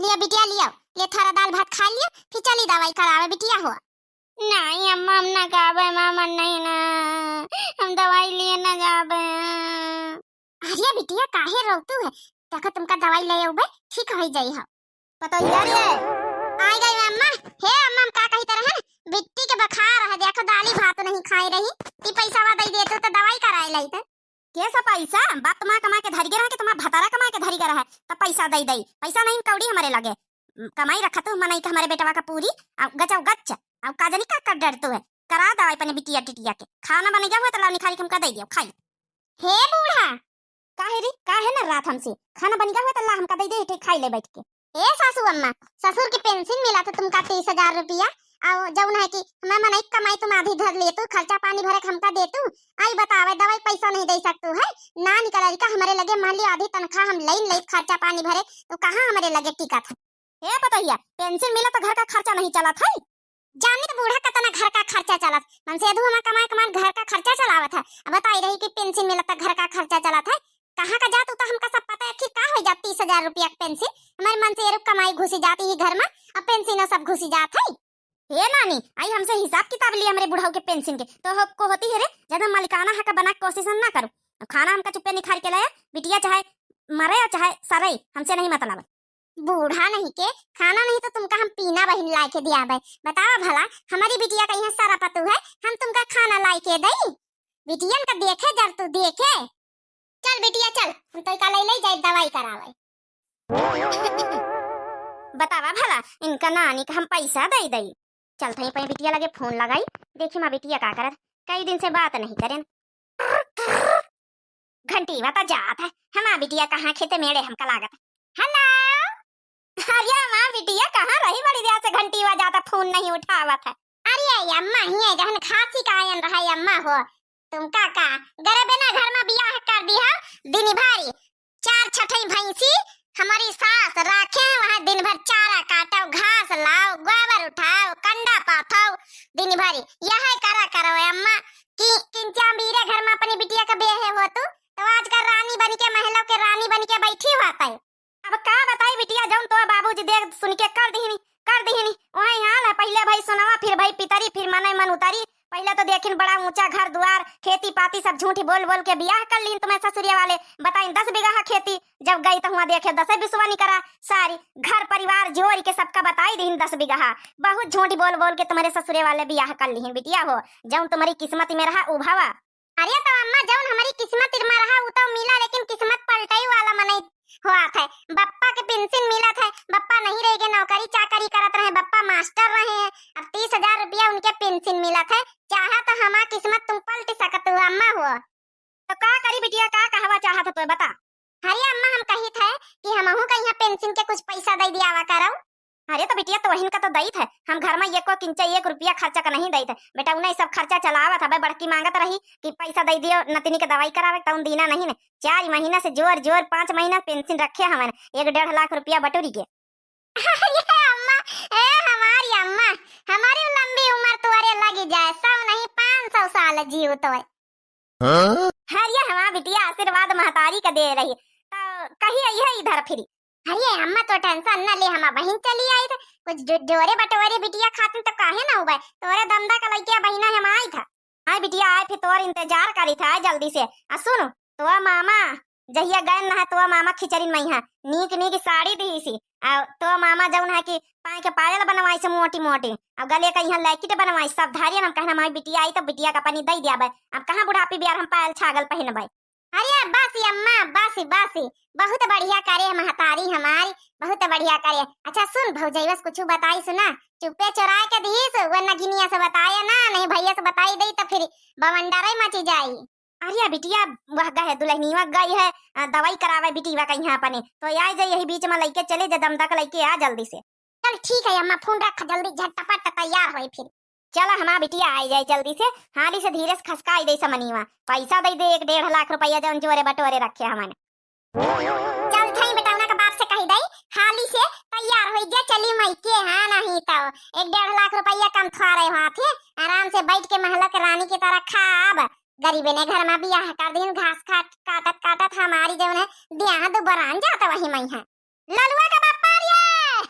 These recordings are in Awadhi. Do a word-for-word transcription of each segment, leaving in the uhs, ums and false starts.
लिया बिटिया, लिया, ले थोड़ा दाल भात खाइ लिया, फिर चली दवाई करावे बिटिया हो। नहीं अम्मा, हम ना जाबे, हमार मन नहीं ना, हम दवाई लिए ना जाबे। अरे बिटिया, काहे रोतू है? देखो, तुमका दवाई ले अउबे, ठीक होइ जाई हो। पतोहिया रे, आइ गई अम्मा। हे अम्मा, हम का कहित रहन, बिट्टी के बुखार है, देखो दाली भात नहीं खाइ रही, ई पैसा दइ देतू तो दवाई कराइ लइत। के सा पैसा? बाप तुम्हार कमाइ के धरि गे रहा कि तुम्हार भतारा कमाइ के धरि गे रहा, तब पैसा दइ दइ। पैसा नहीं कौड़ी हमरे लगे। कमाइ रखा तू मनई के हमरे बेटवा का पूरी, अउ गचउ गच, अउ का जानी का कर डरतू है। करा दवाई अपने बिटिया टिटिया के। खाना बनइगा हुआ तो लाव निखारी के हमका दइ दियो, खाई। हे बूढ़ा, काहे रे, काहे ना रात हमसे? खाना बनइगा हुआ तो ला हमका दइ दे, इठे खाइ ले बैठ के। ए सासू अम्मा, ससुर के पेंशन मिला था तुमका तीस हजार रुपया, अउ जउन है कि हमें मनई कमाई तुम आधी धर लेतू, खर्चा पानी भरे के हमका देतू। आई बतावे, दवाई पैसा नहीं दइ सकतू है, ना निकल का हमरे लगे, मान लियो आधी तनख्वाह हम लइन लइत खर्चा पानी भरे, तो कहाँ हमरे लगे टिकत है? हे पतोहिया, पेंशन मिला तो घर का खर्चा नहीं चलत है? जानी तो बूढ़ा कतना घर का खर्चा चलत, मन से अधू हमार कमाए कमाए घर का खर्चा चलावत है। अब बताई रही कि पेंशन मिला तो घर का खर्चा चलत है, कहाँ का जात, उ तो हमका सब पता है। आखिर का होइ जात तीस हजार रुपया के पेंशन? हमारे मन से एरुक कमाई घुसी जाती ही घर में, अब पेंशन सब घुसी जात है। हे नानी, आई हमसे हिसाब किताब लिए हमरे बुढ़ऊ के पेंशन के, तो हो, को होती है रे, ज्यादा मलिकाना हक बना के कोशिश ना करो। अब खाना हमका चुप्पे निखार के लाया, बिटिया चाहे मरे और चाहे सरे, हमसे नहीं मतलब। बूढ़ा नहीं के खाना नहीं तो तुमका हम पीना बहिन लाइ के दियाबे। बतावा भला, हमारी बिटिया का यहाँ सारा पतू है, हम तुमका खाना लाइ के दई? बिटियन का देखे जर तू देखे। चल बिटिया चल, हम तो का ले ले जाए दवाई करावे। बतावा भला, इनका नानी का हम पैसा दइ दई। चलत हई अपने बिटिया लगे फोन लगाई, देखी माँ बिटिया का करत, कई दिन से बात नहीं करेन। घंटीवा तो जात है, हमार बिटिया कहाँ खेते मेड़े हमका लागत है। हेलो, अरे माँ बिटिया कहाँ रही, बड़ी देर से घंटीवा जात है, फोन नहीं उठावत है। अरे अम्मा, हिये जहन खासी का आयन रहा अम्मा हो, तुमका का गरे बिना घर में बियाह कर दिया, दिन भरी चार छठई भैंसी हमारी सास राखे हैं, वहाँ दिन भर चारा काटो, घास लाओ, गोबर उठाओ, कंडा पाथो, दिन भरी यह करा करो अम्मा। कि किंचा बीरे घर में अपनी बिटिया का बेहे हो तू, तो आजकल रानी बन के, महलों के रानी बन के बैठी हुआ तय। अब का बताई बिटिया, जौन तो बाबूजी देख सुन के कर दिहनी, कर दिहनी। वही हाल है, पहिले भई सोनवा, फिर भई पितरी, फिर मनई मन उतरी। पहिले तो देखिन बड़ा ऊंचा घर दुआर, खेती पाती सब झूठी बोल बोल के बियाह कर लीन तुम्हें ससुरिया वाले। बताइन दस बीघा खेती, जब गई तो हुआ देखे दसे बिसवा निकरा। सारी घर परिवार जोड़ के सबका बताई दीन दस बीघा। बहुत झूठी बोल बोल के तुम्हारे ससुरे वाले बियाह कर लीन बिटिया हो, जौन तुम्हारी किस्मत में रहा उ भवा। अरे तो अम्मा, जौन हमारी किस्मत में रहा उ तो मिला, लेकिन किस्मत पलटई वाला मनई होत है। बप्पा के पेंशन मिलत है, बप्पा नहीं रह गए, नौकरी चाकरी करत रहे, बप्पा मास्टर रहे हैं, अब तीस हजार रुपया उनके पेंशन मिलत है। चाहा तो हमार किस्मत तुम पलट सकत हो अम्मा हो। तो का करी बिटिया, का कहवा चाहत है तो बता। अरे अम्मा, हम कहित है कि हमहू का यहाँ पेंशन के कुछ पैसा दे दियावा करो। अरे तो बिटिया, तोहिन का तो दईत है, हम घर में एको किंचा एक रुपया खर्चा का नहीं दईत है। बेटा, उन्हें सब खर्चा चलावत हवे, बड़की मांगत रही कि पैसा दे दियो नतिनी के दवाई करावे, तउन दीना नहीं ने। चार महीना से जोर जोर पाँच महीना पेंशन रखे हवन, एक डेढ़ लाख रुपया बटोरी के। अरे अम्मा, ए हमारी अम्मा, हमारी लंबी उम्र तुअरे लगी जाए, सौ नहीं पाँच सौ साल जीव तो। हाँ? अरे हमार बिटिया आशीर्वाद महतारी का दे रही, तो कही आई है इधर फिरी। अरे अम्मा, तो टेंशन न ले, हमार बहिन चली आई थे, कुछ जो-, जोरे बटोरे बिटिया खातिर तो काहे ना हुआ, तोरे दमदा का लइके बहिना हम आई था। आय बिटिया, आय फिर तोर इंतजार करी था, आय जल्दी से। आ सुन, तो मामा जहिया गए न है, तो मामा खिचड़ी मइहा नीक नीक साड़ी दीसी, आ तो मामा जौन है कि पाए के पायल बनवाई से मोटी मोटी, अब गले का यहाँ लैकिट बनवाई, सब धारियन हम कहना, माई बिटिया आई तो बिटिया का पानी दई दियाबे। अब कहाँ बुढ़ापी बियार हम पायल छागल पहनबे। अरे बस अम्मा, बस बस, बहुत बढ़िया करे महतारी हमारी, बहुत बढ़िया करे। अच्छा सुन भौजैया से कुछ बताई सुना, चुप्पे चोराए के दीस, वो नगिनिया से बताए ना, नहीं भैया से बताई दई तो फिर बवंडर ही मची जाई। अरे बिटिया, वह गए दुल्हनिया गई है, आ, दवाई करावे बिटिया का यहाँ अपने, तो आ जाए यही बीच में लइके चले जा, दमदा का लइके आ जल्दी से। चल ठीक है अम्मा, फोन रख जल्दी, झटपट तैयार होए फिर। चला हमार बिटिया आ जाए जल्दी से, हाली से धीरे से खसकाई दे समनिया, पैसा दे दे एक डेढ़ लाख रुपया जौन जोरे बटोरे रखे हमन। चल थई बेटौना के बाप से कही दई, हाली से तैयार होई जा, चली मइके, हाँ नहीं तो एक डेढ़ लाख रुपया कम थोड़े हाथ है, आराम से बैठ के महला के रानी की तरह खाब। गरीबे ने घर में बियाह कर दिन, घास काट, काटत काटत हमारी जौन है, दिया दुबरान जाता वही मइहा। ललुआ का बापा रे,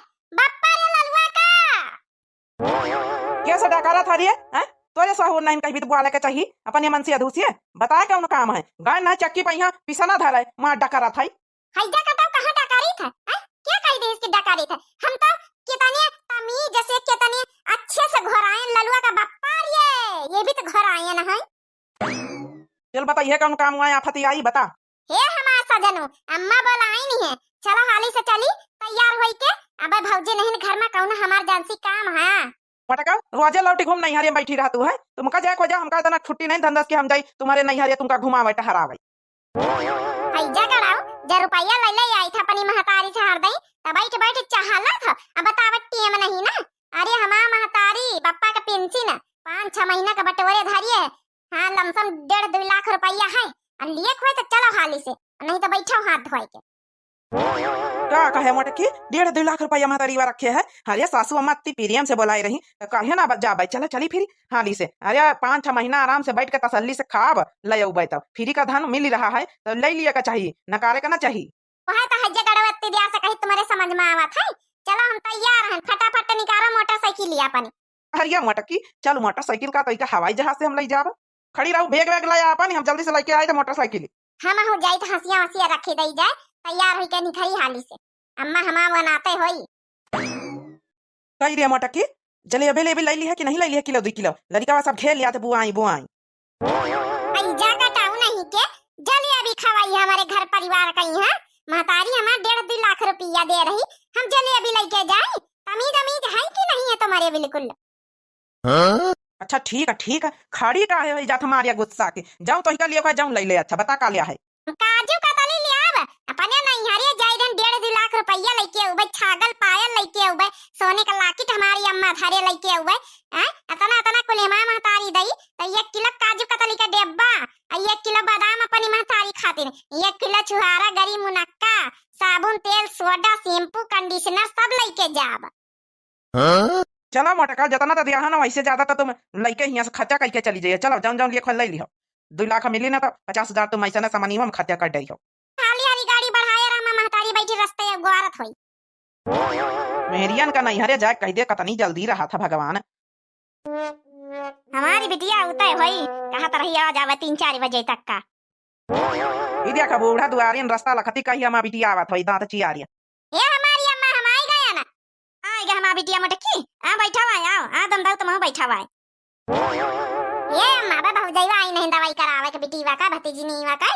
करत हरिये, हैं? तोरे सहूर नहीं कहीं भी तो बोले के चाहिए, अपन ये मन से अधूसिये, बताए कौन काम है? गाय ना चक्की पहिया पिसना धरे, मार डकरत है। हैजा कटाऊ कहाँ डकरी था, हैं? क्या कही देहिस कि डकरी था? हम तो कितने तमीज से, कितने अच्छे से घोरायन ललुआ का बप्पा रे, ये भी तो घोरायन है। चल बताइए कौन काम हुआ है, आफत आई बता। हे हमार सजनो, अम्मा बोलाइन है, चलो हाली से चली तैयार होई के। अबे भौजी नहीं घर में कौन हमार जानसी काम है। मोटका, रोजे लौटी घूम नैहरे बैठी रहतू है, तुमका जाए को जा, हमका इतना छुट्टी नहीं धंधस के हम जाई तुम्हारे नैहरे तुमका घुमावे टहरावे। हैजा गड़ाऊ, जे रुपया ले ले आई था अपनी महतारी से हर दई, त बैठ बैठ चहला था। अब बतावत टीम नहीं ना। अरे हमार महतारी, बप्पा का पेंशन पाँच छह महीना का बटोरे धरिए। हाँ, लमसम डेढ़ दो लाख रुपया है। अब लिए खोए तो चलो हाली से, नहीं तो बैठो हाथ धोए के। का कहे मोटकी, डेढ़ दो लाख रुपया महतारी वा रखे है? अरे सासू अम्मा अति प्रेम से बोलाई रही, तो कहे ना बच जाबे, चलो चली फिर हाली से। अरे पाँच छह महीना आराम से बैठ के तसल्ली से खाब, ले अउबे तब। फ्री का धन मिल रहा है, तो ले लिए का चाहिए, नकारे का ना चाहिए। वह तो हज्जे गड़वत्ती दिया से कही तुम्हारे समझ में आवत है। चलो हम तैयार हैं, फटाफट निकालो मोटरसाइकिल अपनी। अरे मोटकी, चल मोटरसाइकिल का तो इका हवाई जहाज से हम ले जाब। खड़ी रहू, बैग वैग ले अपन, हम जल्दी से लेके आए तो मोटरसाइकिल। हम हो जाई तो हंसिया वसिया रखी दई जाए, तैयार होई के निकली हाली से। अम्मा हमार बनाते होई। कही रे मोटकी, जलेबी लेबी ले ली है कि नहीं ले ली है? किलो दो किलो लड़का सब घेर लिया तो बुआई बुआई। हैजा कटाऊ नहीं के जलेबी खवाई हमारे घर परिवार का यहाँ। महतारी हमार डेढ़ दो लाख रुपया दे रही, हम जलेबी लेके जाई? तमीज अमीज है कि नहीं है तुम्हारे बिल्कुल? हाँ? अच्छा ठीक है, ठीक है, खड़ी काहे होई जात मारिया गुस्सा के। जाऊं तो इका लिए का जाऊं ले ले, अच्छा बता का लिया है? काजू कतली लियाब, अपने नैहरे जाई दिन डेढ़ दो लाख रुपया लेके अउबे, छागल पायल लेके अउबे, सोने का लाकिट हमारी अम्मा धरे लेके अउबे। हैं? अतना अतना कुल हमार महतारी दई, तो एक किलो काजू कतली का डिब्बा, आ एक किलो बादाम अपनी महतारी खातिर, एक किलो छुहारा, गरी, मुनक्का, साबुन, तेल, सोडा, शैम्पू, कंडीशनर सब लेके जाब। हाँ? चलो मोटका, जतना तो दिया है ना, वैसे ज्यादा तो तुम लइके हियां से खर्चा करके चली जाइए। चलो, जौन जौन लिए खोल ले लिहो। दो लाख मिली ना तो पचास हजार तुम ऐसा ना सामानी में खर्चा कर दे हो। हाली हाली गाड़ी बढ़ाए रहा, महतारी बैठी रस्ते गोआरत होई। मेहरियन का नैहरे जाए कह दे, कतनी जल्दी रहा था भगवान। हमारी बिटिया उतय होई, कहत रही आ जावे तीन चार बजे तक का। ई देखा बूढ़ा दुआरिन रस्ता लखती कही हमार बिटिया आवत होई, दांत चियारिया। ए हमारी अम्मा, हम आई गया ना। आई गया हमार बिटिया मोटकी, आ बैठा हुआ आओ, आ दमदाऊ तुम बैठा हुआ। ए अम्मा, बे भौजैया आई नहीं दवाई करावे के बिटिया का, भतीजी नीवा का।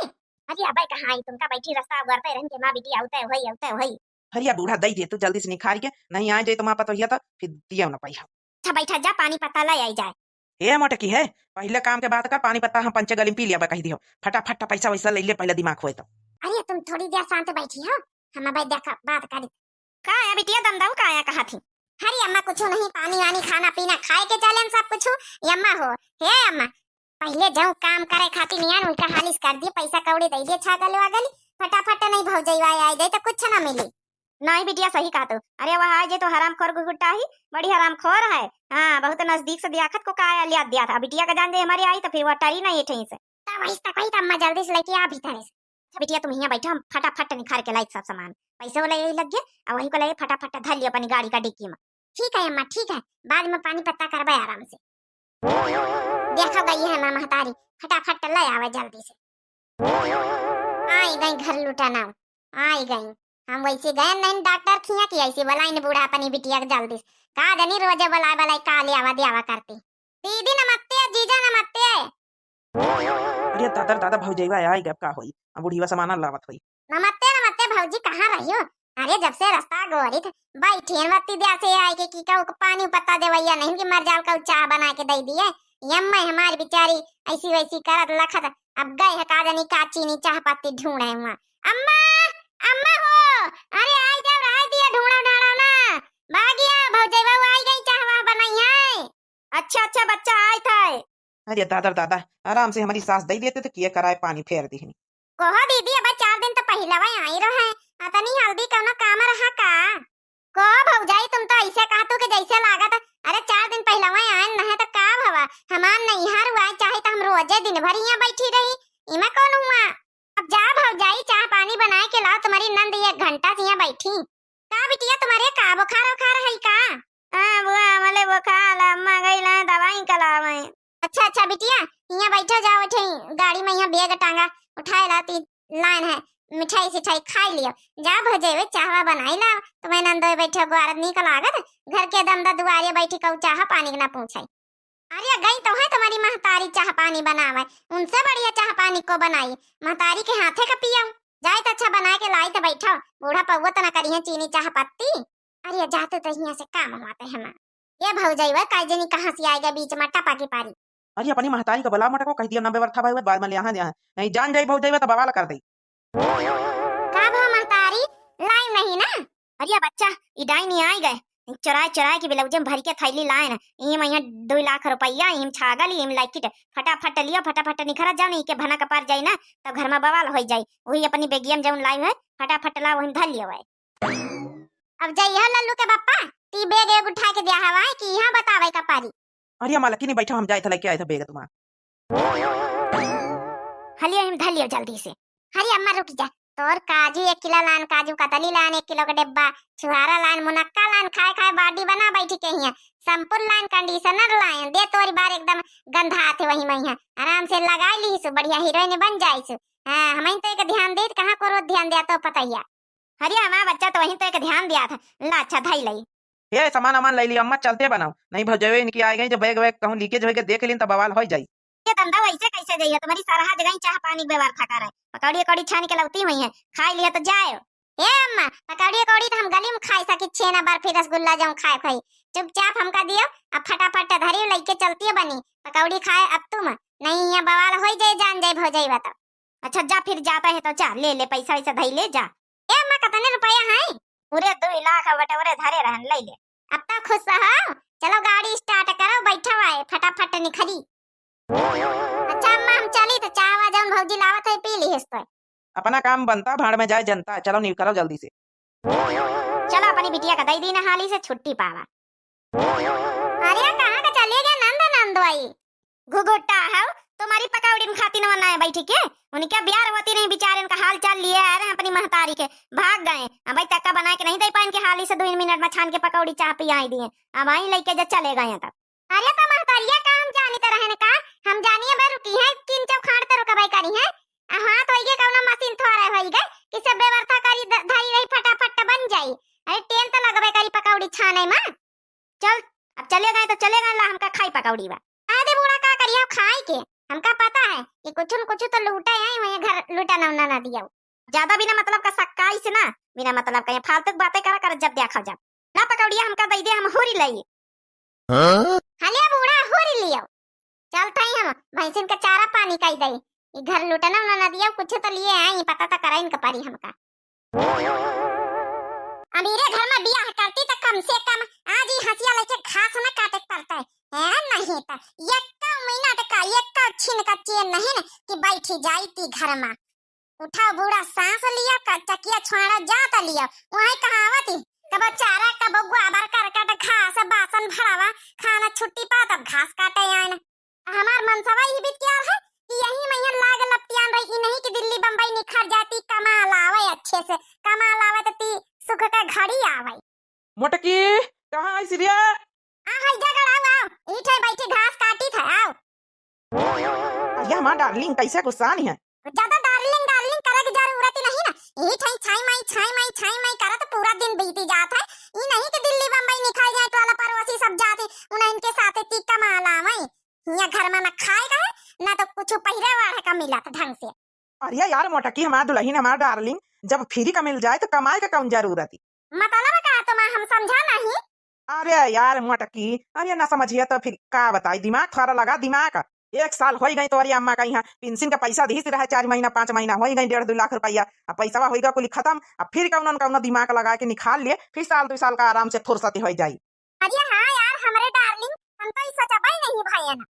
अरे अबे कहाँ आई तुमका, बैठी रस्ता उगरते रहन के माँ बिटिया उतय होई, उतय होई। हरिया बूढ़ा दई दे तू जल्दी से निखार के, नहीं आ जाए तो माँ पतोहिया तो फिर दियो ना पाई हम। अच्छा बैठा जा, पानी पत्ता ले आई जाए। ए मोटकी है, पहले काम के बात कर, पानी पत्ता हम पंचे गली में पी लिया बा कह दियो। फटाफट पैसा वैसा ले ले, पहले दिमाग होए तो। अरे तुम थोड़ी देर शांत बैठी हो, हम अबे देखा बात करी। का है बिटिया दमदाऊ, का है कहा थी? अरे अम्मा कुछ नहीं, पानी वानी खाना पीना खाए के चले सब कुछ। ए अम्मा हो, हे अम्मा, पहले जाऊं काम करे खातिर नियान उनका हालिस कर दिए, पैसा कौड़ी दे दिए, छागल वागल, फटाफट नहीं भौजैया आई जाए तो कुछ ना मिली। नहीं बिटिया, सही कहा तू। अरे वह आए जे तो हरामखोर गुगुट्टा ही, बड़ी हरामखोर है। हाँ, बहुत नजदीक से दियाखत को का लिया दिया था। बिटिया का जान दे हमारी आई तो फिर वह टरी नहीं ठही से। तब वही तक वही तब मैं जल्दी से लेके आ भीतर से। अच्छा बिटिया, तुम हियां बैठा, हम फटाफट निखार के लाई सब सामान। पैसे वाला यही लग गए, और वही को ले फटाफट धर लियो अपनी गाड़ी का डिक्की में। ठीक है अम्मा, ठीक है, बाद में पानी पत्ता करबे आराम से। देखो गई है ना महतारी, फटाफट ले आवे जल्दी से। आई गई घर लुटाना, आई गई। हम वैसे गए नहीं डॉक्टर खिया कि ऐसे बोला इन बूढ़ा अपनी बिटिया के जल्दी से। का जानी रोजे बोलाए बोलाए का ले आवा दियावा करती। दीदी नमस्ते, जीजा नमस्ते। अरे दादा रे दादा, भौजैया आई गब का होई, अब बुढ़ीवा सामान लावत होई। नमस्ते नमस्ते भौजी, कहाँ रहियो? अरे जब से रस्ता गोरी थे, बैठियन बत्ती दिया से आए के की कहू के पानी पत्ता देवैया नहीं कि मर जाल का चाह बना के दे दिए। यम्मा हमारी बेचारी ऐसी वैसी करत लखत, अब गए है का जानी का चीनी चाह पत्ती ढूंढे हुआ। अम्मा, अम्मा हो, अरे आई जाओ, रहाई दिया ढूंढा ढाड़ा ना। भागिया भौजैया आई गई, चाह वाह बनाई है। अच्छा अच्छा बच्चा आए थे। अरे दादा रे दादा, आराम से हमारी सास दे देते तो किया कराए पानी फेर दिहनी। कहो दीदी, अब चार दिन तो पहले वही आई रहे, अतनी हल्दी कौनो काम रहा का? को भौजाई, तुम तो ऐसे कहतू कि जैसे लागत, अरे चार दिन पहले वही आए न है तो का भवा, हमार नैहर हुआ, चाहे तो हम रोजे दिन भर यहाँ बैठी रही, इमा कौन हुआ? अब जा भौजाई, चाह पानी बनाए के लाओ, तुम्हारी नंद एक घंटा से यहाँ बैठी। का बिटिया, तुम्हारे का बुखार उखार है का? हाँ बुआ, मले बुखार, अम्मा गई ना दवा बिटिया, हियाँ बैठो, जाओ, बैठे गाड़ी मा, हियाँ बैग टांगा, उठाए ला, ती लाइन है, मिठाई सिठाई खाई लियो। जा भौजइवे, चाहवा बनाई ला, तुम्हें नंदोई बैठे ग्वारत नीक लागत, घर के दमदा दुआरे बैठी कऊ चाह पानी के ना पूछाई। अरे गई तो है तुम्हारी महतारी चाह पानी बनावे, उनसे बढ़िया चाह पानी को बनाई, महतारी के हाथे का पियो। जाए तो अच्छा बना के लाई तो बैठो, बूढ़ा पौवो तो ना करिहे चीनी चाह पत्ती। अरे जाते तो हियाँ से काम हुआ ते हमार। ये भौजइवा, काई जनी कहाँ से आइगा बीच मा टपा के पारी। अरे अपनी महतारी का बुलाओ मोटको, कहि दियो ना बेवरथा भाई, बाद मा लियाहा दिया है। नहीं जान जाई भौजइवा तो बवाल कर दई। का भा महतारी, लाई नहीं ना? अरे बच्चा, ई डाइनी आइ गए, चोराए चोराए के ब्लाउजे मा भरि के थैली लाएन। इम यहाँ दुइ लाख रुपया, इम छागल, इम लैकिट, फटाफट लियो, फटाफट निखरत जाओ, नहीं के भनक पर जाई ना, तब घर मा बवाल होइ जाई। वही अपनी बेगिया मा जउन लाई है, फटाफट ला, वही धर लियो है। अब जइहो लल्लू के बप्पा, ती बैग एग उठाए के दिया हवा है कि यहाँ बतावे का पारी। अरे मलकिनी बैठो, हम जाए थे लेके आए थे बैग तुम्हारा। हलियो, हम धलियो जल्दी से। हरी अम्मा रुक जा, तोर काजू एक किलो लान, काजू कतली लान एक किलो का डिब्बा, छुहारा लान, मुनक्का लान, खाए खाए बॉडी बना बैठी के हिया, शैम्पू लान, कंडीशनर लान, दे तोरी बार एकदम गंधा आथे वही महिया, आराम से लगाई लीसु, बढ़िया हीरोइन बन जाइसु। हाँ, हमइन तो एक ध्यान देत, कहाँ को रोज ध्यान दिया तो पतैया। अरे हमार बच्चा तो वहीं तो एक ध्यान दिया था। ला अच्छा धई लई। ए सामान वामान लई ली अम्मा, चलते बनाओ, नहीं भौजवे इनकी आइ गई, जो बैग वैग कहूँ लीकेज होइगा देख लीन तो बवाल होइ जाई। ये धंधा वैसे कैसे जाइए, तुम्हारी सरहा जगह चाह पानी के व्यवस्था करे, पकौड़ी अकौड़ी छान के लौती हुई है, खाई लिया तो जाए। ए अम्मा, पकौड़ी अकौड़ी तो हम गली मा खाई सकी, छेना बर्फी रसगुल्ला जउन खाए खाई, चुपचाप हमका दियो, अब फटाफट धरी लइके चलती बनी, पकौड़ी खाए अब तुम, नहीं यहाँ बवाल होइ जाए, जान जाए भौजइवा तो। अच्छा जा फिर जाता है तो जा, ले ले पैसा वैसा धई ले जा। ए अम्मा, कतने रुपया है? पूरे दुइ लाख बटे ओरे धरे रहन, ले ले। अब तो खुश हो, चलो गाड़ी start करो, बैठो आए, फटाफट निखरी। अच्छा अम्मा, हम चली तो चाहवा जउन भौजी लावत है पी ली तो। अपना काम बनता, भाड़ में जाए जनता, चलो निकलो जल्दी से। चलो अपनी बिटिया का दई दी ना हाली से छुट्टी पावा। अरे कहाँ का चले गए नंद नंदोई? घुघुट्टा हौ, तुम्हारी पकौड़िन खातिर न बनाए बैठी के, उनके ब्यार होती नहीं, बेचारे उनका हाल चाल लिए आ रहे हैं अपनी महतारी के, भाग गए। अब भाई तक्का बनाए के नहीं दे पाए इनके हाली से, दो मिनट में छान के पकौड़ी चाह पियाई दिए, अब आई लइके जो चले गए तब। अरे तो महतारिया का हम जानी तो रहन का, हम जानिए बे रुकी है, किन चौखाड़ तो रुकबे करी है। आ हाथ होइगे कौनो मशीन थोड़े होइगे कि सब व्यवस्था करी ध-, धरी रही फटाफट बन जाई। अरे टेम तो लगबे करी पकौड़ी छाने में। चल, अब चले गए तो चले गए, ला हमका खाई पकौड़ी बा। आ दे बूढ़ा का करिया खाई के, हमका पता है कि कुछ न कुछ तो लूटे आई, वहीं घर लूटा ना, ना, ना दिया। ज्यादा बिना मतलब का सक्काई से ना, बिना मतलब का ये फालतू की बातें करा कर जब देखा जब। ला पकौड़िया हमका दे दे, हम होरी लई। हाँ? हले बूढ़ा होरी लियो। चलत हई हम भैंसिन का चारा पानी कई दई। ई घर लूटना उना ना दिया, कुछ तो लिए आई, पता तो करा इनका परी हमका। अमीरे घर में बियाह करती तो कम से कम आज ही हंसिया लेके घास न काटे के पड़ता है। हैं, नहीं तो एक मिनट का, एक छिन का चैन नहीं न कि बैठी जाई ती घर में। उठाओ बूढ़ा सांस लिया, क-, चकिया छोड़ा जाता लिया। वहीं कहावत ही, कबो चारा, कबो गोबर, करकट, घास, बासन, भड़ावा, खाना छुट्टी पा तब घास काटे आन। हमार मनसवा ई बीत के आल है कि यही महिया लाग लपटियान रही, ई नहीं कि दिल्ली बम्बई निखर जाती, कमा लावे अच्छे से, कमा लावे तो ती सुख के घड़ी आवे। मोटकी, कहाँ आई सिरिया? आ, हई जगह आओ, आओ, ई ठे बैठी घास काटी था, आओ। अरे हमार डार्लिंग, कैसे गुस्सान है? ज्यादा डार्लिंग, डार्लिंग करे की जरूरत ही नहीं ना। ई ठे छाई माई, छाई माई, छाई माई करत पूरा दिन बीती जात है। ई नहीं कि दिल्ली बम्बई निकल जाए, टोला पड़ोसी सब जाते, उन्हें इनके साथे ती कमा लावे। हियां घर में ना खाए का है, ना तो कुछ पहिरे ओढ़े का मिलत ढंग से। अरे यार मोटकी, हमार दुल्हन, हमार डार्लिंग, जब फ्री का मिल जाए तो कमाए का कौन जरूरत है? मतलब का तुम्हें हम समझा नहीं? अरे यार मोटकी, अरे ना समझिए तो फिर का बताई, दिमाग थोड़ा लगा, दिमाग। एक साल होई गई तोरी अम्मा का यहाँ पेंशन का पैसा दीस रहे, चार महीना, पाँच महीना होई गई, डेढ़ दो लाख रुपया, अब पैसा होई गया कुल खत्म। अब फिर कौनो न कौनो दिमाग लगा के निकाल लिए, फिर साल दो साल का आराम से फुर्सत होई जाई। अरे हाँ यार, हमरे डार्लिंग, हम तो ई सोचबे नहीं भैया ना।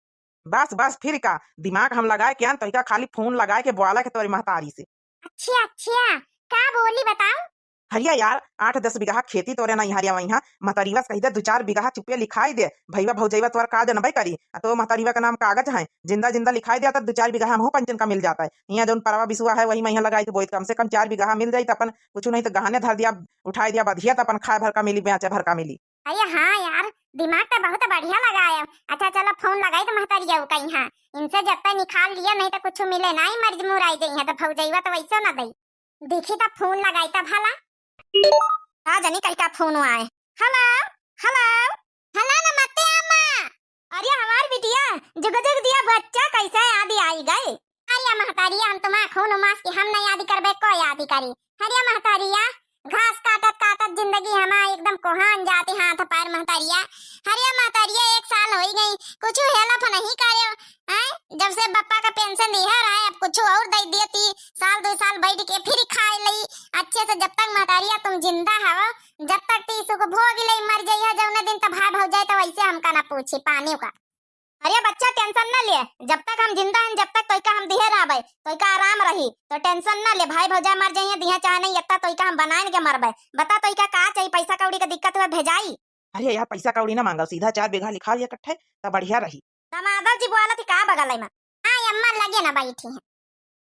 बस, बस, फिर का? दिमाग हम लगाए के आन, तोहिका खाली फोन लगाए के बोला के तोरी महतारी से। अच्छा, अच्छा, का बोली बताओ? हरिया यार, आठ दस बीघा खेती तोरे ना हरिया वहीं, महतारीवा से कही दे, दो चार बीघा चुप्पे लिखाई दे, भईवा भौजईवा तोर का जनबे करी, आ तो महतारीवा के नाम कागज है, जिंदा जिंदा लिखाई दे, तो दो चार बीघा हमहू पंचन का मिल जाता है। यहाँ जौन परवा बिसुआ है, वही महिया लगाई तो बोई, कम से कम चार बीघा मिल जाई, तो अपन कुछ नहीं तो गहने धर दिया, उठाई दिया, बधिया, तो अपन खाए भर का मिली, बेचे भर का मिली। अरे हाँ यार, दिमाग तो बहुत बढ़िया लगाए। अच्छा चलो फोन लगाई तो महतरिया का यहाँ, इनसे जब तक निकाल लिया नहीं तो कुछ मिले नहीं, मर्ज मुराई जइहैं तो भौजैया तो वैसे ना दई। देखी तो फोन लगाई तो भला। का जनी कई का फोन आए। हेलो, हेलो। हेलो नमस्ते अम्मा। अरे हमार बिटिया, जुग जुग जिया बच्चा, कैसे याद आई गए? अरे महतारिया, हम तुम्हारा खून उमास की हम नहीं याद करबे, कोई याद करी। अरे महतारिया, घास काटत काटत जिंदगी हमार एकदम कोहान जाती हाथ पैर महतारिया। अरे महतारिया, एक साल होई गई, कुछ help नहीं करे, हैं? जब से बप्पा का पेंशन दिया रहा है, अब कुछ और दे दिए ती, साल दो साल बैठ के फिर खाए लई, अच्छे से जब तक महतारिया तुम जिंदा हवो, जब तक ती सुख भोग ले मर जइहा, जौने दिन त भाई भौजाई त वैसे हमका ना पूछी पानी का। अरे बच्चा टेंशन ना ले, जब तक हम जिंदा हन जब तक तोइका हम दिहे रहबे, तोइका आराम रही, तो टेंशन ना ले। भाई भौजाई मर जइहे दिहे चाहे नहीं, इतना तोइका हम बनाए के मरबे। बता तोइका का चाहिए, पैसा कौड़ी के दिक्कत हुआ भेजाई? अरे यार पैसा कौड़ी ना मांगा, सीधा चार बीघा लिखा लिया कट्ठे, तब बढ़िया रही। दमादर जी बोलत ही का बगल में? हाँ अम्मा लगे ना बैठी हैं।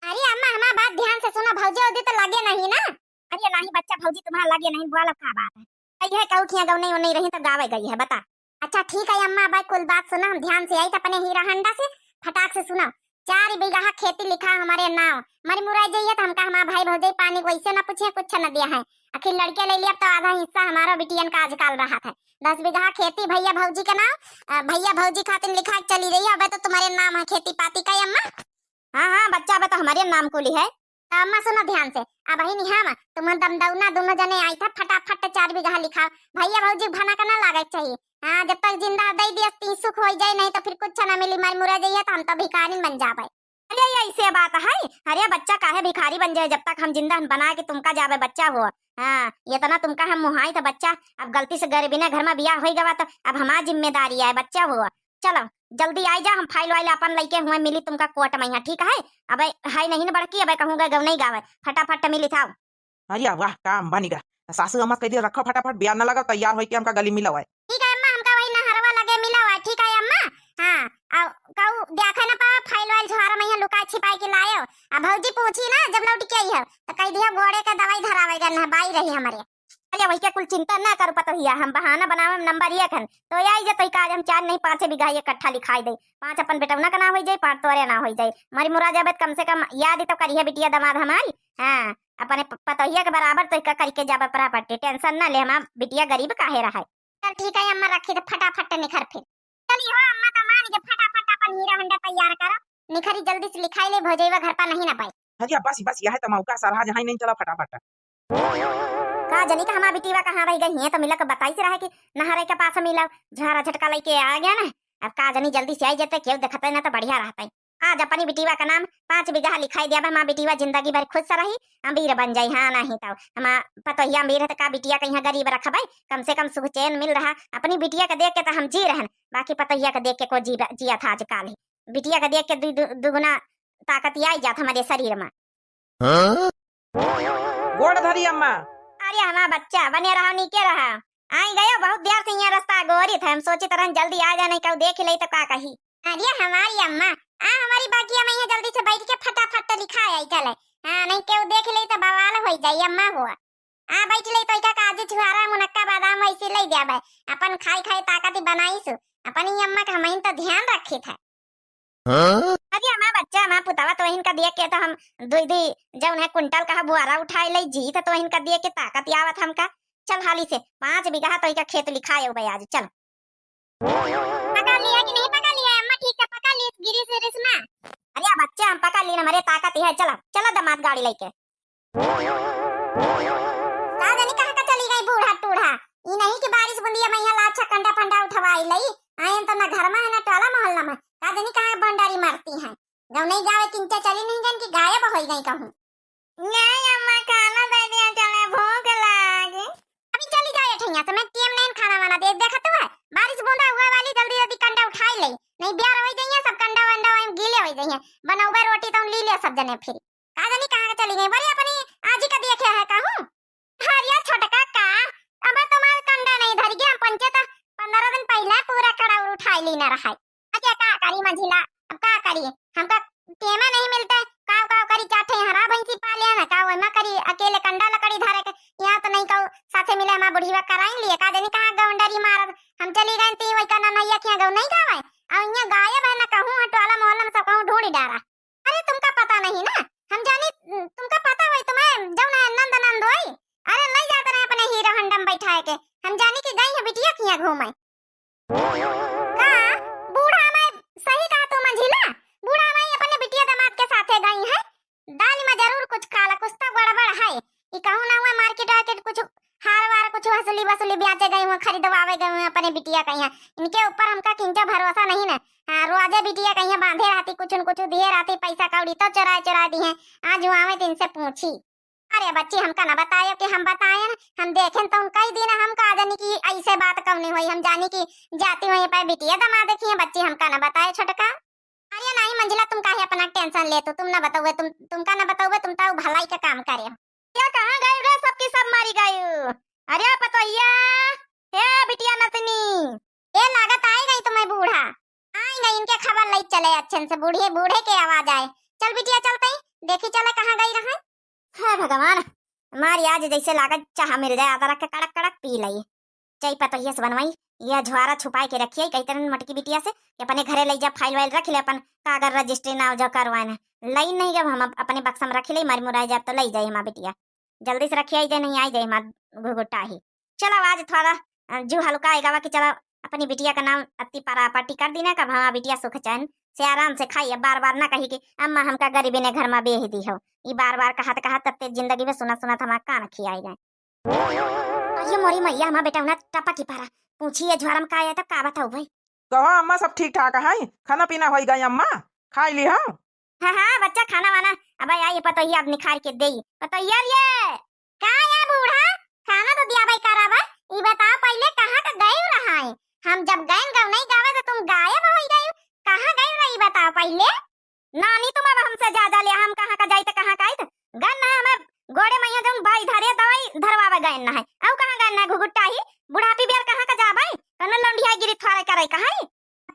अरे अम्मा, हमार बात ध्यान से सुनो, भौजी उदी तो लगे नहीं ना। अरे नहीं बच्चा, भौजी तुम्हारा लगे नहीं, बोलो का बात है? कही है कहू खिया गौ नहीं, नहीं रही तो गावे गई है, बता। अच्छा ठीक है अम्मा, अब कुल बात सुनो, हम ध्यान से आई तो अपने हीरा हंडा से फटाक से सुनो। चार बीघा खेती लिखा हमारे नाव, मर मुराई जाइए तो हमका हमार भाई भौजी पानी को ऐसे ना पूछे, कुछ ना दिया है। आखिर लड़के ले लिया तो आधा हिस्सा हमारा बिटियन का आजकल रहा था। दस बीघा खेती भैया भौजी के नाव, अ, भैया भौजी खातिर लिखा के चली रही है। अब तो तुम्हारे नाम है खेती पाती का अम्मा। हाँ, हाँ, बच्चा बा तो हमारे नाम को ली है। तो अम्मा सुनो ध्यान से, अब ही नहीं हम, तुम दमदौना दोनों जने आई था, फटाफट चार बीघा लिखाओ। भैया भौजी भना का ना लागे के चाहिए। हाँ, जब तक जिंदा दे दिया, ती सुख हो जाए, नहीं तो फिर कुछ ना मिली, मर मुरा जाइए तो हम तो भिखारिन बन जाबे। अरे, ये ऐसे बात है? अरे बच्चा, काहे भिखारी बन जाए, जब तक हम जिंदा हन बना के तुमका जाबे बच्चा हो। हाँ, इतना तुमका हम मुहाई था बच्चा, अब गलती से गरीबी ने घर में बियाह हो गवा तो अब हमार जिम्मेदारी है बच्चा हो। चलो, जल्दी आई जा, हम फाइल वाइल अपन लइके हुए मिली तुमका कोर्ट में यहाँ, ठीक है? अबे है नहीं न बड़की, अबे कहूँ गए गौ नहीं गावे, फटाफट मिली था। अरे वाह, काम बनी गा। सासू अम्मा कह दिया, "रखो फटाफट, बियाह न लगा, तैयार होइके हमका गली मिला हुआ है।" ठीक है अम्मा, हमका वही नहरवा लगे मिला हुआ है, ठीक है अम्मा? हाँ, अब कहू देखे न पावे, फाइल वाइल झोरा में यहाँ लुका छिपाई के लायो। अब भौजी पूछी ना, जब लौट के आई है, तो कह दिया, "गोड़े के दवाई धरावे गए, नहबाई रही हमारे।" अरे वही के कुल चिंता ना करू पतोहिया, हम बहाना बनावे में नंबर एक हन। तो आई जा तो का आज हम चार नहीं पाँचे बीघा इकट्ठा लिखाई दे, पाँच अपन बेटौना का ना हो जाए, पाँच तोरे ना हो जाए। मरी मुरा जाबे त कम से कम याद ही तो करिए बिटिया दमाद हमारी। हाँ, अपने प-, पतोहिया के बराबर तो का करके जाबे प्रॉपर्टी, टेंशन ना ले, हमार बिटिया गरीब काहे रहे। चल ठीक है अम्मा, रखी तो फटाफट निखर फिर। चली हो अम्मा, तो मान के फटाफट अपन हीरा होंडा तैयार करो, निखरी जल्दी से लिखाई ले, भौजैया घर पर नहीं ना पाई। अरे बस बस, यह तो मौका सरहा जहाँ ही नहीं, चला फटाफट। का जनी का हमार बिटिया कहाँ रह गई है, तो मिला के बताई से रहे कि नहरे के पास मिला, झारा झटका लेके आ गया ना। अब का जनी जल्दी से आई जाते, केहू देखते ना तो बढ़िया रहते। आज अपनी बिटिया का नाम पाँच बीघा लिखाई दिया बा, हमार बिटिया जिंदगी भर खुश रही, अमीर बन जाई। हाँ नहीं तो हमार पतोहिया अमीर है तो का बिटिया का यहाँ गरीब रखबे, कम से कम सुख चैन मिल रहा। अपनी बिटिया के देख के तो हम जी रहन, बाकी पतोहिया के देख के को जी, जिया था आजकल ही। बिटिया के देख के दु, दु, दुगुना ताकत आई जात हमारे शरीर में। हाँ? गोड़ धरी अम्मा। अरे हमार बच्चा, बने रहा, नीके रहा। आई गयो, बहुत देर से यहाँ रास्ता गोरी था, हम सोचित रहन जल्दी आ जाने, केहू देख ले तो का कही। अरे हमारी अम्मा, आ हमारी बगिया में यहाँ जल्दी से बैठ के फटाफट तो लिखा आई चले। हाँ, नहीं केहू देख ले तो बवाल हो जाई अम्मा हुआ। आ बैठ ले तो का काजू छुहारा मुनक्का बादाम वैसे ले जाबे, अपन खाई खाई ताकत ही बनाई सु। अपनी अम्मा का हमइन तो ध्यान रखी था। हाँ? अरे हमार बच्चा, हमार पुतावा, तो इनका दिए के तो हम दुई दुई जौन है कुंटल का बुआरा उठाए ले जी, तो, तो इनका दिए के ताकत आवत हमका। चल हाली से, पाँच बीघा तो इनका खेत लिखाए हो आज, चल। पका लिया कि नहीं पका लिया अम्मा? ठीक से पका ली, गिरी से रिस ना। अरे बच्चा, हम पका ली ना, हमारे ताकत ही है। चला, चला दमाद गाड़ी लेके। का जानी कहाँ का चली गई बूढ़ा टूढ़ा। ई नहीं कि बारिश बुंदिया में यहाँ लाछा कंडा फंडा उठवाई लई। आयन तो ना घर में है ना टोला मोहल्ला में। का जानी कहाँ बंडारी मारती हैं। गौ नहीं गावे किंचा चली नहीं गन कि गायब हो गई कहूँ। नहीं अम्मा, खाना दे दिया, चले भूख लागी। अभी चली जाए ठैया से, मैं टीम नहीं खाना वाना दे देखा तो है। बारिश बूंदा हुआ वाली, जल्दी जल्दी कंडा उठाई ले, नहीं बियार हो जाइए, सब कंडा वंडा वहीं गीले हो जाइए। बनौबे रोटी तो ली ले सब जने फिर। का जानी कहाँ के चली गई, बड़ी अपनी आजी का देखे है कहूँ। अरे छोटका का, अब तुम्हारे कंडा नहीं धर गया, हम पंचे तो पन्द्रह दिन पहले पूरा कड़ाउर उठाई ली ना रहा है। अच्छा का करी मंझिला, अब का करी, हमका टेमा नहीं मिलते, काव काव करी, चार ठे हरा भैंसी पाले ना, काव एमा करी, अकेले कंडा लकड़ी धरे के, यहाँ तो नहीं कहू साथे मिले हमार बुढ़ीवा कराइन लिए, का जानी कहाँ गौंडरी मारब, हम चली गए ती वही का ननैया किया गऊ नहीं गावे। अउ इहाँ गायब है ना कहूँ, टोला मोहल्ला में सब कहूँ ढूंढी डारा। अरे तुमका पता नहीं ना, हम जानी तुमका पता होई, तुम्हें जौन है नंद नंद होई। अरे नहीं जाते रहे अपने हीरो हंडम बैठाए के, हम जानी कि गई है बिटिया किया घूमे। का बूढ़ा मैं सही कहा तू मंझिला? बूढ़ा मैं अपने बिटिया दामाद के साथे गई है, दाल में जरूर कुछ काला, कुछ तो गड़बड़ है। ई कहूँ ना हुआ मार्केट वार्केट कुछ हार वार कुछ हसुली बसुली बेचे गई हुआ, खरीदवावे गई हुआ अपने बिटिया कहिया। इनके ऊपर हमका किंचा भरोसा नहीं ना। हाँ, रोजे बिटिया कहिया बांधे रहती, कुछ न कुछ दिए रहती, पैसा कौड़ी तो चुराए चुराए दिए। आज हुआ आवे तो इनसे पूछी। अरे बच्ची, हमका न बतायो कि हम बतायन, हम देखेन तो उनका ही दिन हम का जानी कि ऐसे बात कौनी होई, हम जानी कि जाती हुई पे बिटिया दामाद देखिए, बच्ची हमका न बतायो छोटका। अरे नहीं मंझिला, तुम काहे अपना टेंशन लेतू, तुम न बताओगे, तुम, तुमका न बताओगे, तुम तो भलाई का काम करे। क्या कहाँ गए रे, सबकी सब मारी गए। अरे पतोहिया, हे बिटिया नतनी, ए लागत आई गई तुम्हें बूढ़ा, आई गई इनके खबर लई चले अच्छे से, बूढ़े, बूढ़े के आवाज आए। चल बिटिया चलते ही, देखी चले कहाँ गई रहे। हे भगवान, हमारी आज जैसे लागत चाह मिल जाए, अदरक के कड़क कड़क पी लई। चाय पतोहिया से बनवाई, ये झोरा छुपाए के रखिए, कई तरह मटकी बिटिया से कि अपने घरे लई जा, फाइल वाइल रख ले, अपन कागज रजिस्ट्री नाव जो करवाए ना। लई नहीं जब हम अप-, अपने बक्सा में रख ले, मारी मुराई जाब तो लई जाए हमार बिटिया। जल्दी से रखिए, आई जाए, नहीं आई जाए हमार घुघुटा ही। चलो आज थोड़ा, अ, जू हल्का आएगा वा कि चलो अपनी बिटिया का नाम अति परापटी कर दी ना, कब हमार बिटिया सुख चैन से आराम से खाई, बार बार ना कही कि अम्मा हमका गरीबी ने घर में बेह दी हो। ई बार बार कहत कहत तब ते जिंदगी में सुनत सुनत हमार कान खियाई गए। अरे मोरी मैया, हमार बेटा उन्हें टपकी परा। पूछी ये झोरा में का है तो का बताऊ भाई? कहो अम्मा, सब ठीक ठाक है? खाना पीना होई गई अम्मा? खाई ली हो? हाँ, हाँ, बच्चा, खाना वाना अब आई पतोहिया अब निखार के देई। पतोहिया रे! का या बूढ़ा? खाना तो दिया भाई करावा। ई बताओ पहिले कहाँ का गए रहा है? हम जब गैन गौ नहीं गावे तो तुम गायब हो गए। कहाँ गए रहा, ई बताओ पहिले। नानी, तुम अब हमसे ज्यादा ले, हम कहाँ का जाइत, कहाँ का आइत? गन ना हमें गोड़े मैया जौन बाई धरे दवाई धरवावे गए ना है। औ कहाँ गए ना घुघुट्टा ही? बुढ़ापी बेर कहाँ का जाबे? कौनो लौंडिया गिरी थोड़े करे कहाँ?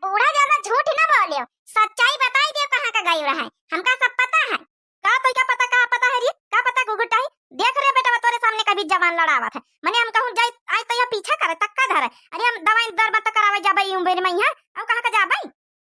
बूढ़ा ज्यादा झूठ ना बोलियो, सच्चाई बताई दियो कहाँ का गई रहे, हमका सब पता है। का तो क्या पता, का पता है रे, का पता घुघुट्टा ही? देख रे बेटा, तोरे सामने कभी जवान लड़ावत है, मने हम कहूँ जाई, आई तो यह पीछा करे, तक्का धरे। अरे हम दवाई दर मत करावे जाबे यूं बेर में यहाँ, औ कहाँ का जाबे?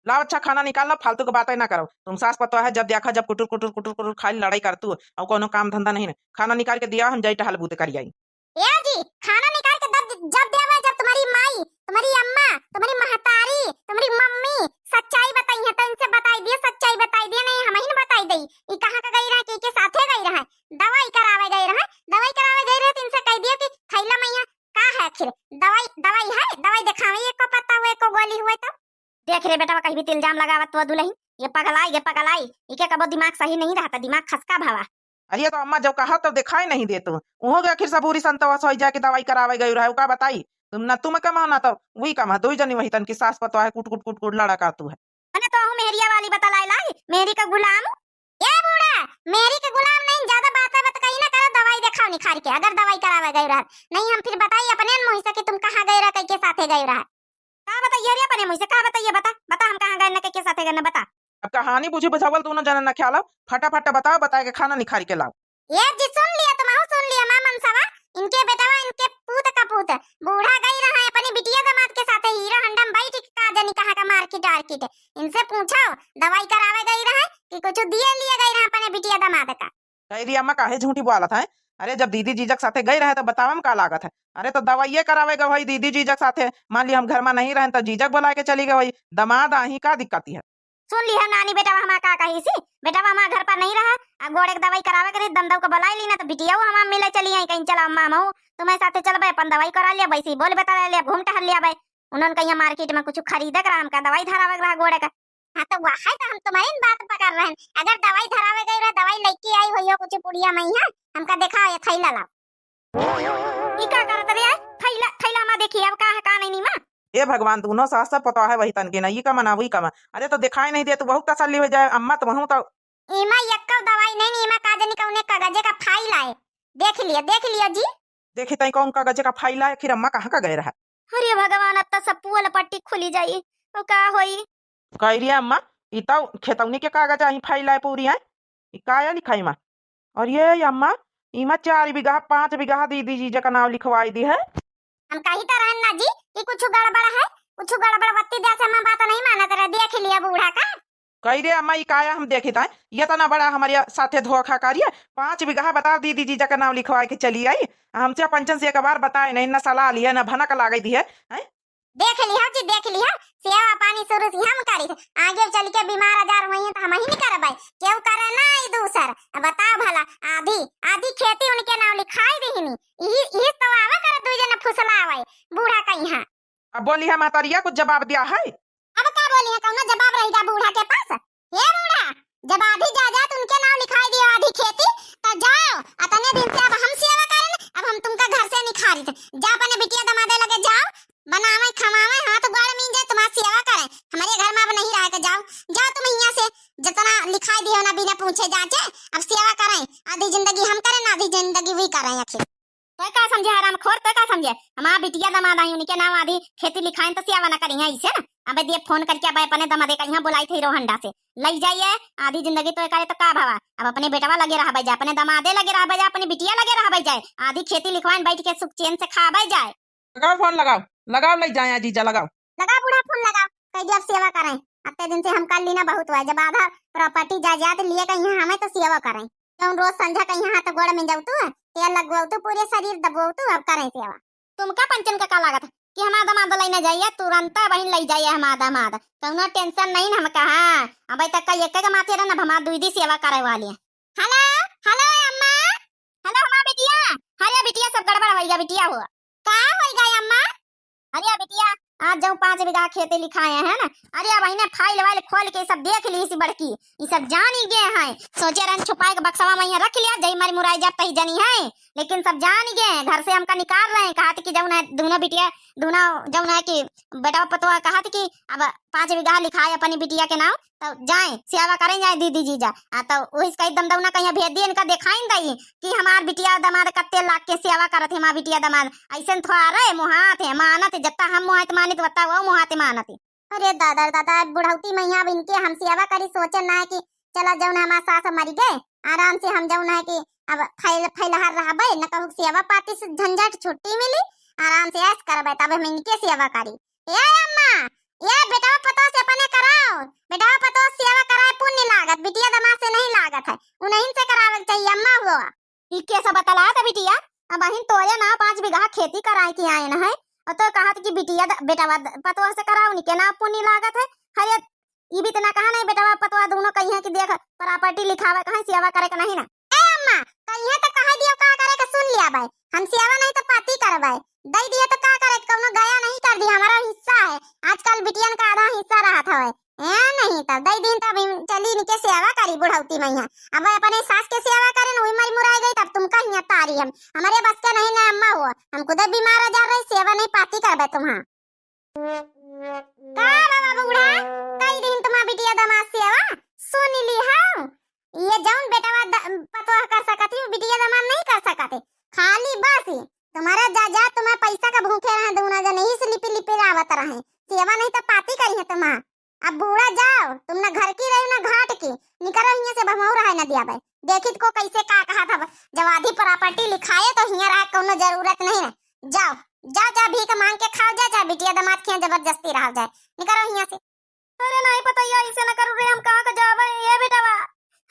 लाओ अच्छा खाना निकाल लो, फालतू के बातें ना करो। तुम सास पतोह है, जब देखा जब कुटुर कुटुर कुटुर कुटुर खाली लड़ाई करतू, और कोनो काम धंधा नहीं है। खाना निकाल के दिया, हम जाई टहल बूते करी आई। ए जी, खाना निकाल के दब-, जब देवे, जब तुम्हारी माई, तुम्हारी अम्मा, तुम्हारी महतारी, तुम्हारी मम्मी सच्चाई बताई है, तो इनसे बताई दिए, सच्चाई बताई दिए, नहीं हम ही न बताई दई। ई कहाँ का गई रहे, के, के साथे गई रहे, दवाई करावे गई रहे, दवाई करावे गई रहे, तो इनसे कह दिए कि थैला मैया का है आखिर, दवाई, दवाई है, दवाई दिखावे, एको पत्ता हुए, एको गोली हुए तो। देख रे बेटा, कहीं भी इल्जाम लगावत तो दुल्हन, ये पगलाई, ये पगलाई, इके कबो दिमाग सही नहीं रहता, दिमाग खसका भवा। अरे तो अम्मा जब कहा तब दिखाई नहीं देतू, उहो के आखिर सबूरी संतवा सोई जाके दवाई करावे गई रहे, का बताई? तुम ना, तुम कमा ना तो वही कमा, दो जनी वही तन की सास पतोह है, कुट कुट कुट कुट लड़ा का तू है। अने तो हूँ मेहरिया वाली बता लाई लाई, मेहरी का गुलाम। ए बूढ़ा, मेहरी के गुलाम नहीं, ज्यादा बात है, बात कहीं ना करो, दवाई दिखाओ निखार के, अगर दवाई करावे गई रहा, नहीं हम फिर बताई अपने मुँह से कि तुम कहाँ गए रहा, कई के साथे गए रहा। का बताइए रे अपने मुँह से, का बताइए, बता, बता हम कहाँ गए न, के, के साथे गए न, बता। अब कहानी बुझी बुझावल दोनों जना न ख्याल हो, फटाफट बताओ, बताए के खाना निखार के लाओ। ए जी सुन लिया, तुम सुन लिया, माँ मनसवा, इनके बेटवा, इनके पूत का पूत, बूढ़ा गई रहा है अपनी बिटिया दामाद के साथे हीरो हंडम बैठ के का जानी कहाँ का मार्केट आर्केट, इनसे पूछो, दवाई करावे गई रहा कि कुछ दिए लिए गई रहा अपने बिटिया दामाद का। कह दिया अम्मा काहे झूठी बोलत है? अरे जब दीदी जीजक साथे गई रहे तो बतावा में का लागत है? अरे तो दवाइये करावे गए भाई दीदी जीजक साथे, मान ली हम घर में नहीं रहन तो जीजक बुला के चली गए भाई, दामाद आही का दिक्कत है? सुन ली है नानी, बेटा हमार का कही सी, बेटा हमार घर पर नहीं रहा, आ गोड़े के दवाई करावे के रही, दंदऊ के बुलाई ली ना तो बिटिया हमार मिले चली आई, कहीं चला अम्मा हम तुम्हें साथे चलबे, अपन दवाई करा लिया, वैसे ही बोल बता लिया, घूम टहल लिया भाई। उन्होंने कहीं मार्केट में कुछ खरीदे के रहा, हमका दवाई धरावे के रहा गोड़े का। हाँ, तो वह है तो हम तुम्हारी बात पकड़ रहे हैं। अगर दवाई धरावे गई रहे, दवाई लेके आई हुई हो कुछ पुड़िया में यहाँ, हमका दिखाओ ये थैला लाओ। ई का करत रे? थैला, थैला मा देखी, अब का है, का नहीं, नहीं मा? ए भगवान, दोनों सास सब पता है वही तन के ना, ई का मना, वही का मना। अरे तो दिखाई नहीं दे, तू बहुत तसल्ली हो जाए, अम्मा तो वहूँ तो। इमा यक्कव दवाई नहीं, इमा का जानी कौने कागजे का फाइल आए। देख लिया, देख लिया जी। देखी तई कौन कागजे का फाइल आए, आखिर अम्मा कहाँ का गए रहा? अरे भगवान, अब तो सब पुअल पट्टी खुली जाई, तो का होई? कह रही अम्मा, ई तो खेतौनी के कागज आई फाइल आए पूरी है, ई का या लिखाई मा? और ये अम्मा, इमा चार बीघा, पाँच बीघा दीदी जीजा का नाम लिखवाई दी है। हम कही तो रहन ना जी कि कुछ गड़बड़ इधर से हमार बात नहीं मानत रहे, देख लिया बूढ़ा का। कही रे अम्मा, ई काया हम देखित है, ये तना बड़ा हमरे साथे धोखा करिए। पाँच बीघा बता दीदी जीजा का नाम लिखवाए के चली आई, हमसे पंचन से एक बार बताए नहीं, न सलाह लिया, न भनक लागे दिए, हैं? देख लिहा जी, देख लिहा, सेवा पानी शुरू से हम करी, आगे चल के बीमार आजार होई तो हम ही नहीं करबै, केहू करे ना ई दूसर। अब बताओ भला, आधी, आधी खेती उनके नाम लिखाई दीहिनी, इही, इही तो आवा कर दुई जने फुसलावे, बूढ़ा कहिया। अब बोली है महतरिया, कुछ जवाब दिया है? अब का बोली है, कौनो जवाब रही जा बूढ़ा के पास? हे बूढ़ा, जब आधी जायदाद उनके नाम लिखाई दियो, आधी खेती, तो जाओ, अतने दिन से अब हम सेवा करन, अब हम तुमका घर से निखारित। जा अपने बिटिया दमादे लगे जाओ, बनावे, खमावे, हाथ गोड़ मींजे, तुम्हार सेवा करे। हमरे घर में अब नहीं रहे के, जाओ, जाओ तुम हियाँ से, जितना लिखाई दियो ना बिना पूछे जांचे, अब सेवा करें, आधी जिंदगी हम करें, आधी जिंदगी वी करें आखिर। तोय का समझे हरामखोर, तोय का समझे? हमार बिटिया दमाद आई, उनके नाम आधी खेती लिखाइन तो सेवा न करी है, इसे ना। अबे दिए फोन करके, अबे अपने दमादे का यहाँ बुलाई थी रोहंडा से, लई जाइए, आधी जिंदगी तोय करे तो का भवा? अब अपने बेटवा लगे रहबे जाए, अपने दमादे लगे रहबे जाए, अपने बिटिया लगे रहबे जाए, आधी खेती लिखवाइन बैठ के सुख चैन से खाबे जाए। लगाओ फोन, लगाओ, लगाओ, लई जाए जीजा, लगाओ। लगाओ बूढ़ा फोन लगाओ, कह दिया अब सेवा करें, अत्ते दिन से हम कर ली ना बहुत हुआ, जब आधा प्रॉपर्टी जायदाद लिए कहीं हमें तो सेवा करें। जौन रोज संझा कहीं हाथ गोड़ में जाऊ तू, तेल लगवाऊ तू, पूरे शरीर दबवाऊ तू, अब करें सेवा। तुमका पंचन का का लागत है कि हमार दमाद लई ना जाइए, तुरंत बहिन लई जाइए हमार दमाद, कौनो टेंशन नहीं न हमका। हाँ, अबे तक का एक के माथे रहन, अब हमार दुई दी सेवा करे वाली है। हेलो, हेलो अम्मा। हेलो हमार बिटिया। अरे बिटिया, सब गड़बड़ होइगा बिटिया हो। का होइगा अम्मा? अरे बिटिया, आज जौन पाँच बीघा खेती लिखाए है ना, अरे अब इन्हें फाइल वाइल खोल के सब देख ली, इसी बड़की, ई सब जानी गए हैं। सोचे रहन छुपाए के बक्सवा में यहाँ रख लिया, जई मरी मुराई जाब तही जनी है, लेकिन सब जानी गए हैं। घर से हमका निकाल रहे हैं, कहत कि जौन है दोनों बिटिया, दोनों जौन है कि बेटा पतोह कहत कि अब पाँच बीघा लिखाए अपनी बिटिया के नाम, तो जाए सेवा करें जाए दीदी जीजा। आ तो वही से कही दमदौना कहीं भेज दिए, इनका देखाइन दई कि हमार बिटिया दमाद कत्ते लाग के सेवा करत है, हमार बिटिया दमाद ऐसन थोड़ा रहे, मोहात है, मानत है, जत्ता हम मोहात मानित, वत्ता वो मोहात मानत है। अरे दादा रे दादा, बुढ़ौती में यहाँ अब इनके हम सेवा करी, सोचे ना है कि चला जौन हमार सास मरी गए, आराम से हम जौन है कि अब फैल-, फैलहार रहबे, न कहूँ सेवा पाती से झंझट छुट्टी मिली, आराम से ऐश करबे, तब हम इनके सेवा करी। ए अम्मा, ए बेटवा पतोह से अपने कराओ, बेटवा पतोह से सेवा कराए पुण्य लागत, बिटिया दमाद से नहीं लागत है, उन्हीं से करावे के चाहिए अम्मा हुआ। ई के सब बतलात बिटिया? अबहिन तोरे नाव पाँच बीघा खेती कराए के आएन है, और तो कहत कि बिटिया द-, बेटवा द-, पतोह से कराओ, उनके नाव पुण्य लागत है। हरे, ई भी इतना कहा नहीं, बेटवा पतोह दोनों कही है कि देख, प्रॉपर्टी लिखावे कहीं, सेवा करे के नहीं ना। ए अम्मा, कहिए तो कह दियो का करे के, सुन लिया भाई, हम सेवा नहीं तो पाती करबे, दे दिए तो का करे, कौनो गया नहीं कर दी, हमारा हिस्सा है। आजकल बिटियन का आधा हिस्सा रहत हवे, ए, नहीं तब दई दिन तब इन-, चली इनके सेवा करी बुढ़ौती में यहाँ। अब अपने सास के सेवा करें, वही मरी मुराई गई, तब तुमका हियाँ तारी हम। हमारे बस के नहीं ना अम्मा हो, हम खुदे बीमार आजार रही, सेवा नहीं पाती करबे तुम्हार। का बाबा बूढ़ा, कई दिन तुम्हार बिटिया दमाद सेवा सुन ली हो। ये जौन बेटवा द-, पतोह कर सकत ही, बिटिया दमाद नहीं कर सकत है। खाली बस ही तुम्हारा जा, जा, तुम्हारे पैसा का भूखे रहे, दूना जन यही से लिपि लिपि आवत रहे, सेवा नहीं तो पाती करी है तुम्हार। अब बूढ़ा जाओ, तुम ना घर की रही ना घाट की, निकरो हियाँ से, बमऊ रहे न दिया बे। देखित को कैसे का कहा था, जब आधी प्रॉपर्टी लिखाए तो हियाँ रहा कौनो जरूरत नहीं ना। जाओ, जाओ, जा भीख मांग के खाओ जा, जा बिटिया दमाद के यहाँ जबरदस्ती रहो जाए, निकरो हियाँ से। अरे नहीं पतैया, ऐसे न करू रे, हम कहाँ के जाबे ये बेटवा,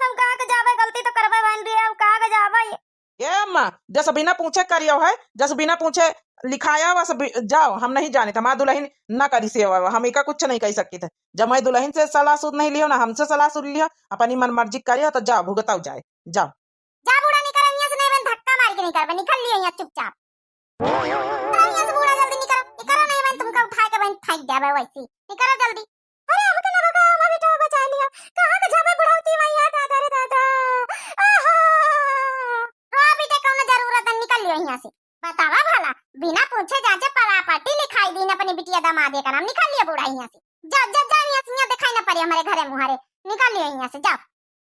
हम कहाँ के जाबे, गलती तो करबे बहन रे, हम कहाँ के जाबे। ए अम्मा, जस बिना पूछे करियो है, जस बिना पूछे लिखाया, बस बि-, जाओ, हम नहीं जानित, हमार दुलहिन ना करी सेवा, हम एका कुछ नहीं कही सकित है। जब मैं दुलहिन से सलाह सूद नहीं लियो ना, हमसे सलाह सूद लियो, अपनी मन मर्जी करियो, तो जाओ, भुगताओ जाए, जाओ। जा बूढ़ा, निकल यहाँ से, नहीं बन धक्का मार के निकल बे, निकल लियो यहाँ चुपचाप। निकल यहाँ से बूढ़ा, जल्दी निकल, निकल, नहीं बन तुमका उठा के बन फेंक देबे वैसे, निकल जल्दी। अरे, अब तो ना बका, हम अभी तो बचा लिया। कहाँ के जाबे बुढ़ौती मैया, दादा रे दादा। आहा। रो बेटे, कौनो जरूरत है, निकल लियो यहाँ से। बतावा भला, बिना पूछे जांचे प्रॉपर्टी लिखाई दीन अपनी बिटिया दमादे का नाम, निकल लियो बूढ़ा यहाँ से। जा, जा, जा, यहाँ से, यहाँ दिखाई ना पड़े हमारे घरे मुहारे, निकल लियो यहाँ से, जाओ।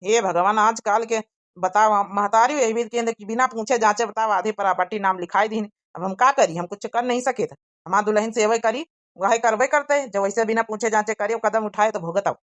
हे भगवान, आजकल के बताओ, हम महतारी यही बीत के कि बिना पूछे जांचे बताओ, आधी प्रॉपर्टी नाम लिखाई दीन। अब हम का करी, हम कुछ कर नहीं सके थे। हमार दुलहिन सेवा करी, वही करबे करते, जब वैसे बिना पूछे जांचे करे, वो कदम उठाए तो भुगतब।